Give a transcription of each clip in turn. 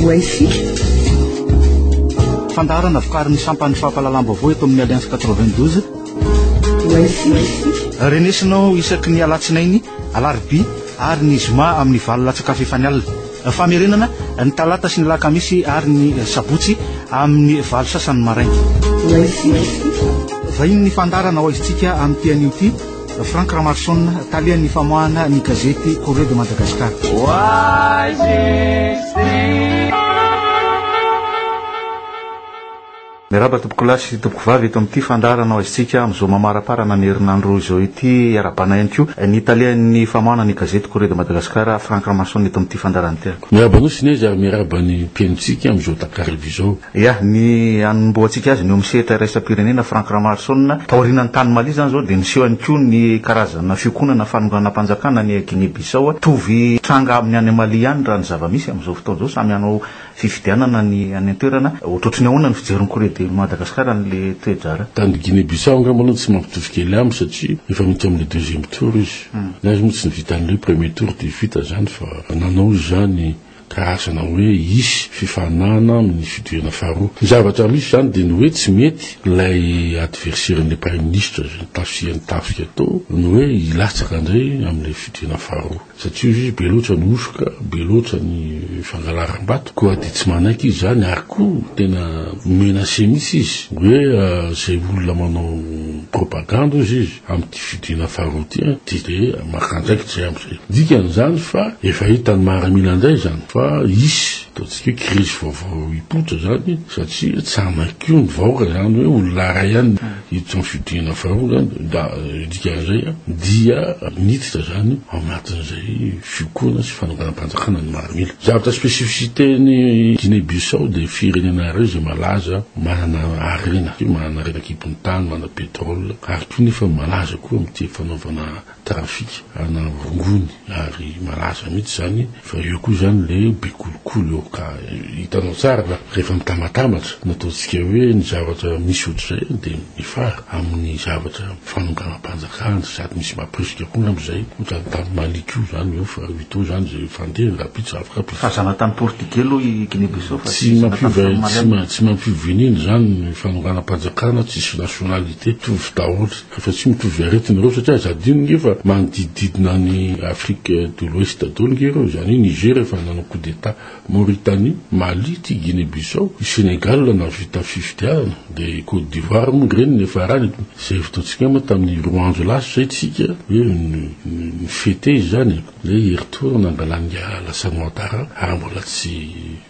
Ho Fandaharana vokarin'ny sampan'ny fampahalalam-baovao eto amin'ny Alliance 92. Ho Renesinao isaky ny alatsinainy, alarobia ary ny zoma amin'ny valo latsaka fahefany alina. Famerenana ny talata sy ny alakamisy ary ny sabotsy amin'ny valo sasany maraina. Vahinin'ny fandaharana ho aizintsika amin'ity anio ity. Franck Ramaroson, talehan'ny famoahana ny gazety Courrier de Madagascar. Miarahaba tompokolahy sy tompokovavy eto amin'ity fandaharana ho azontsika amin'izao mamaraparana ny herinandro izao ity. Iarahabana ihany koa ny talehan'ny famoahana ny gazety Courrier de Madagascar, Franck Ramaroson eto amin'ity fandaharana ity. Miarahaba anao Sinezy ary miarahaba ny mpihainontsika amin'izao takariva izao. Ya, ny hanombohantsika azy ny eo amin'ny sehatra iraisam-pirenena, Franck Ramaroson, taorianan'ny tany Mali izany izao dia niseho ihany koa ny karazana fiokonana fanonganam-panjakana any Guinée Bissau. Mitovy tranga amin'ny any Mali ihany raha ny zava-misy amin'izao fotoana izao, samy hanao fifidianana ny any an-toerana. Ohatrohatry ny ahoana ny fijerin'ny Courrier de Madagascar an'ilay toe-draharaha? Tany Guinée Bissau angamba aloha tsy mampitovy kely aminy satria efa miditra amin'ilay deuxième tour izy. Ny azy moa tsy ny vitan'ilay premier tour dia vita izany fa nanao izy izany karazana hoe hisy fifaninanana amin'ny fidirana faharoa. Ny zavatra misy izany dia ny hoe tsy mety ilay adversaire-n'ilay praiminisitra izay notafisihan'ny tafika tao ny hoe hilatsaka indray amin'ilay fidirana faharoa satria hozy izy be loatra ny hosoka, be loatra ny fangalaram-bato koa dia tsy manaiky izy izany ary koa tena menacer mihitsy izy hoe izay olona manao propagande hozy izy Amin'ity fidina faharoa ity dia maka andraikitra izay amin'izay. Dikan'izany fa efa hitan'ny maramila indray izany fa hisy ataontsika hoe krizy vaovao hipoitra izany satria tsy hanaiky koa ny vahoaka izany hoe olona iray ihany hiditra amin'ny fidina faharoa izany da dikan'izay dia miditra izany ao anatin'izay fiokoana sy fanonganam-panjakana ny maramila. Zavatra spécificité-n'i Guinée Bissau dia firenena iray izay malaza manana harena, manana harena an-kibon'ny tany, manana pétrole ary koa nefa malaza koa amin'ity fanaovana trafic ana rongony ary malaza mihitsy izany fa eo koa izany le be kolikoly eo ka hitanao tsara fa rehefa mitambatambatra ny ataontsika hoe ny zavatra misy ohatr'izay dia mifara amin'ny zavatra fanonganam-panjakana sady misy mampirisika koa angamba izay ohatran'ny tany Mali koa izany eo fa hita eo izany izay fandehany rahampitso afaka Fa zanatany portugais aloha i Guinée Bissau fa tsy zanatany maliana. Tsy mampiova iniana izany ny fanonganam-panjakana, tsisy nationalité, mitovy daholo, fa tsy mitovy aretina ireo satria aza adino nge fa manodidididina an'i Afrique de l'Ouest daholo nge ireo, izany hoe Niger efa nanao coup d'Etat, Mauritanie, Mali, ity Guinée Bissau, i Sénégal nahavita fifidianana, dia i Côte d'Ivoire moa ireny niafarany, izay fotoantsika angamba tamin'ny roa andro lasa izay tsika hoe ni-fêter izany e. Ilay herintaona nangalan'i Alassane Ouattara ary mbola tsy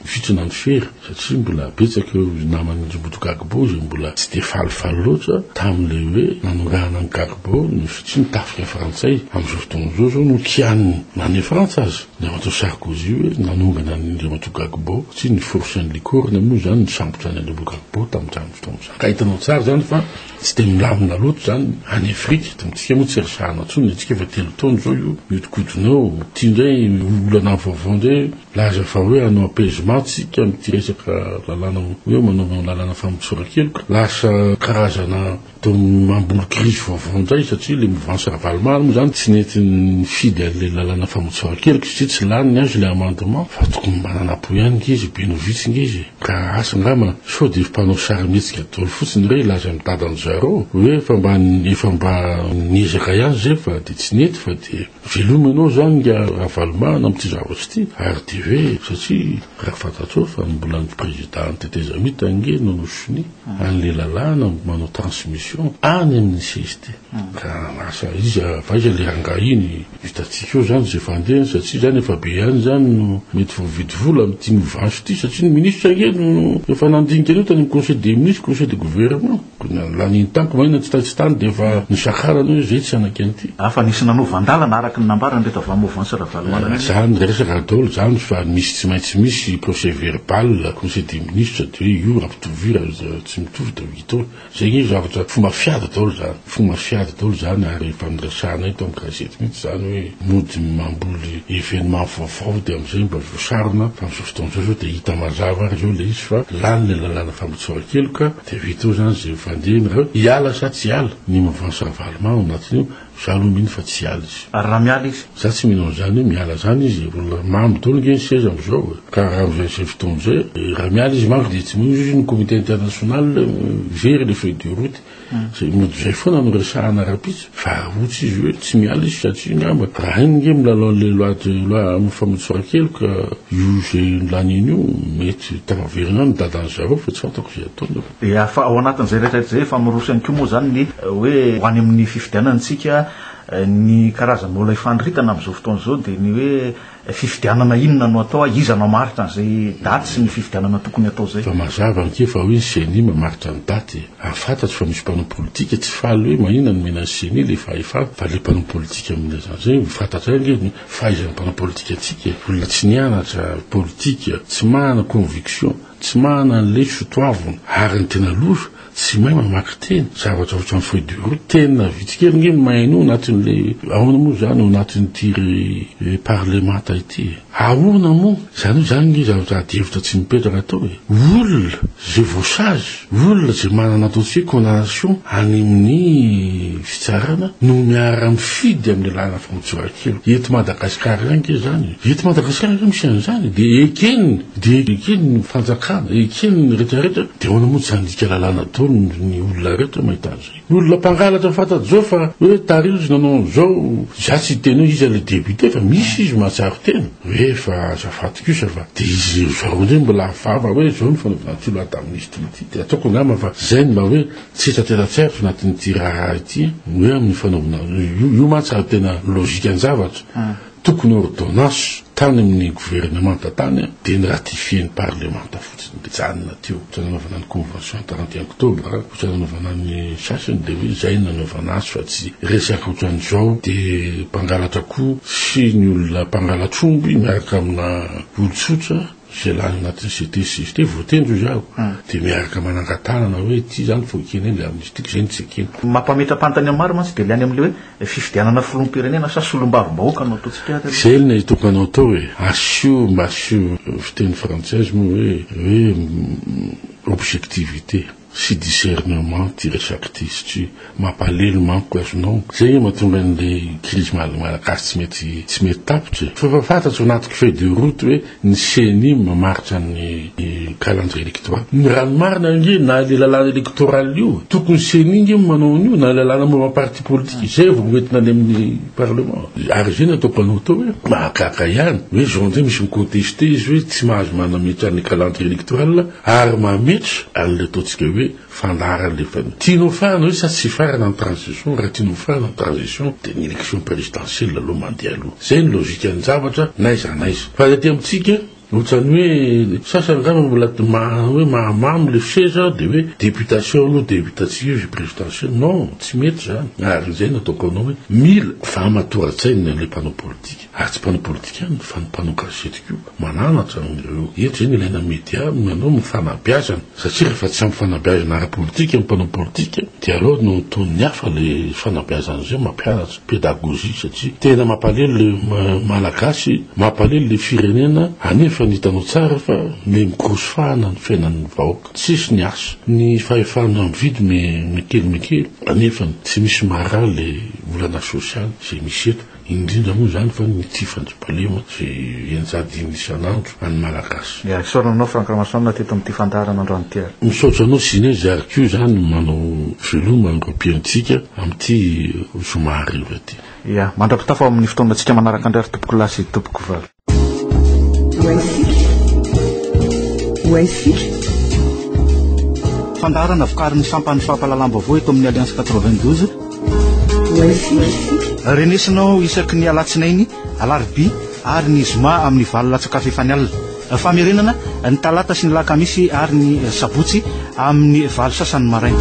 mifitrana ny fery satria mbola betsaka ireo naman'i Ndjomboto Gbagbo izay mbola tsy dia falifaly loatra tamin'ilay hoe nanongana an'i Gbagbo ny satria ny tafika frantsay amin'izao fotoana izao izao no kianiny na any Frantsa aza ny Andriamatoa Sarkozy hoe nanongana an'i Andriamatoa Gbagbo satria ny force ny licorne moa izany nisambotra an'i Andriamatoa Gbagbo tamin'izany fotoana izany ka hitanao tsara izany fa Tsy dia milamina loatra izany any Afrika, eto amintsika moa tsy resahana intsony, ny antsika efa telo taona izao io mihodinkodina eo, ity indray olana vaovao indray milaza fa hoe hanao apaisement tsika amin'ity resaka lalàna hoe manao lalàna famotsoran-keloka, lasa karazana toa mamboly crise vaovao indray satria ilay mouvance Ravalomanana moa izany tsy nety nifidy an'ilay lalàna famotsoran-keloka satria tsy lany ny azy ilay amendement fa tokony mba nanam-po ihany nge izy, be no vitsy nge izy e. Ka asa angamba sao dia mpanao sarimihetsika daholo fotsiny ireo hilaza amin'ny dadan zareo hoe efa mba efa mba niezaka ihany zay fa dia tsy nety fa dia veloma ianao zany nga Ravalomanana amin'ity zavatra ity ary dia hoe satria raha fantatrao fa mbola ny président ny tetezamita ange no nosonia an'ilay lalàna manao transmission any amin'ny CST ka asa iza avy aiza ilay rangahy iny Hitantsika eo izany izay fandehany satria izany efa be ihany izany no mety voavidy vola amin'ity mouvance ity satria ny ministre ange no efa nandinika an'io tany amin'ny conseil des ministres, conseil de gouvernement. Laniany tampoka maninona tsy tany tsy tany dia efa nisakarana hoe izay tsy hanaiky an'ity. Hafa nisy nanovan-dalana araka ny nambaran'ireto avy amin'ny mouvance Ravalomanana ireto. Izany resaka daholo izany fa misy tsy maintsy misy procès verbal conseil des ministres dia hoe io raha mitovy io raha tsy mitovy dia ho hita eo. Zay nge zavatra fomba fiady daholo zany, fomba fiady daholo zany ary efa niresahanay tao amin'ny gazety mihitsy zany hoe mody mamboly événement vaovao dia amin'izay mba voasarona fa amin'izao fotoana izao zao dia hita mazava ary zao ilay izy fa lany ilay lalàna famotsoran-keloka dia vita eo zany izay fandehany raha hoe hiala sa tsy hiala ny mouvance Ravalomanana ao anatin'io. Za aloha mino fa tsy hiala izy. Ary raha miala izy? Za tsy mino an'izany hoe miala zany izy e, olona mamy daholo nge ny seza amizao e, ka raha amizay zay fotoana zay, raha miala izy manko dia tsy mino izy ny comité international very le feuille de route, zay mody zay foana no resahana rahampitso, fa raha ohatsy izy hoe tsy miala izy satria ngamba raha iny nge milalao an'le loi de loi amin'ny famotsoran-keloka io zay laniany io mety tafaverina any dadan'ny zareo fa tsy fantako zay ataony aloha. Dia fa ao anatin'izay rehetra rehetra izay efa miroso ihany koa moa izany ny hoe ho any amin'ny fifidianana isika, ny karazana mbola ifandritana amin'izao fotoana izao dia ny hoe fifidianana inona no atao, iza no hamaritra an'izay daty sy ny fifidianana tokony atao izay. Fa mazava ange fa hoe ny ceni mamaritra ny daty e. Ary fantatro fa misy mpanao politika tsy faly hoe maninona nomena ny ceni le fahefana fa le mpanao politika milaza an'izay, fantatray ange ny fahaizan'ny mpanao politika antsika e. Olona tsy nianatra politika, tsy manana conviction. Tsy manana an'ilay sotoavina. Ary ny tena loza, tsy mahay mamaky teny. Zavatra ohatran'ny feuille de route, tena vitsy kely ange ny mahay an'io anatin'ilay, ahoana moa izany ao anatin'ity parlemanta ity e? Ahoana moa? Izany hoe izany ange zavatra adihevitra tsy mipetraka atao e. Olona izay voasazy, olona izay manana ataontsika hoe condamnation any amin'ny fitsarana no miara-mifidy amin'ny alalan'ny famotsoran-keloka. Eto Madagasikara ihany ange izany e. Eto Madagasikara ange misy an'izany e. Dia ekeny. Dia ekeny ny fanjakana, ekeny ny rehetra rehetra, dia ahoana moa tsy handika lalàna daholo ny olona rehetra mahita an'izay. Ny olona mpangalatra fantatr'izao fa hoe tary izy nanao an'izao, za tsy hiteny hoe iza ilay député fa misy izy mahatsiaro tena hoe fa azafady kosa fa dia izy zareo indray mbola vava hoe izao ny fanaovana an'ity loi d'amnistie ity. Dia ataoko angamba fa izay no mba hoe tsy hita tena tsy aritra anatin'ity raharaha ity hoe amin'ny fanaovana io, io mantsy raha tena logikan-javatra. Tokony ordonnance tany amin'ny gouvernemanta tany dia ni-ratifier-n'ny parlemanta fotsiny dia nijanona teo. Ohatra nanaovana ny convention 31 octobre, ohatra nanaovana ny sasany dia hoe izay no nanaovana azy fa tsy resaka ohatran'izao dia mpangalatra akoho sy ny olona mpangalatr'omby miaraka amina olon-tsotra Izay lany anatin'ny CT sy CST voatendry hoy aho dia miaraka manangan-tanana hoe ity izany vao ekena ilay amnistie izay no tsy ekena. Mampametra-panontaniana maro mantsy dia ilay any amin'ilay hoe fifidianana filoham-pirenena sa solombavambahoaka no ataontsika ary aloha. Izay no tokony atao e! Asio mba asio fiteny frantsay moa hoe hoe objectivité. sy discernement ty resaka ty satria mampalelo manko azonao zay nge mahatonga anle crise malagasy tsy mety tsy mety tapitra e! Fa fantatro anaty feuille de route hoe ny ceni mamaritra ny calendrier électoral ny raha ny marina nge na le lalàna électoral io tokony ceni nge manao an'io na lalàna momba parti politique zay vao hoentina any amin'ny parlement ary zay no ataoko anao teo hoe mahagaga ihany hoe zao ndray misy mi-contester izy hoe tsy mahazo manametra ny calendrier électoral Ary mametra an'ilay ataontsika hoe fandaharana efa tianao farana hoe sa tsy farana ny transition, raha tianao farana ny transition dia ny élection présidentielle aloha mandeha aloha. Izay ny logique-n'ny zavatra n'aiza n'aiza. Fa ny aty amintsika ohatran'ny hoe sasany angamba mbola hoe mahamamo ilay seza dia hoe députation aloha dia hitantsika eo izay présidentielle. Non, tsy mety izany. Ary izay no ataoko anao hoe mila fahamatoran-tsaina ilay mpanao politika. Ary tsy mpanao politika ihany fa ny mpanao gazety koa mananatra an'ireo. Eto izay no ilaina media manao ny fanabeazana satria rehefa tsy ampy fanabeazana ara-politika ny mpanao politika dia aleo no ataon'ny hafa ilay fanabeazana izay mampianatra pédagogie satria tena mampalelo ilay malagasy, mampalelo ilay firenena anefa ny hitanao tsara fa miha mikorosy fahana ny fiainan'ny vahoaka. Tsisy ny asa, ny fahefana mividy miha kely miha kely anefa tsy misy maharaha ilay olana sosialy izay misy eto. Indrindra moa izany fa ny tsy fandriampahalemana izay ianjadiany isan'andro an'ny Malagasy. Ya, isaorana anao Franck Ramason teto amin'ity fandaharana androany ity ary. Misaotra anao Sinez ary koa izany manao veloma ny ropiantsika amin'ity zoma hariva ity. Ya, mandra-pitafa ao amin'ny fotoanantsika manaraka indray ry tompokolahy sy tompokovavy. Fandaharana vokarin'ny sampan'ny fampahalalam-baovao eto amin'ny Alliance 92. Renesinao isaky ny alatsinainy, alarobia ary ny zoma amin'ny valo latsaka fahefany alina. Famerenana ny talata sy ny lakamisy ary ny sabotsy amin'ny valo sasany maraina.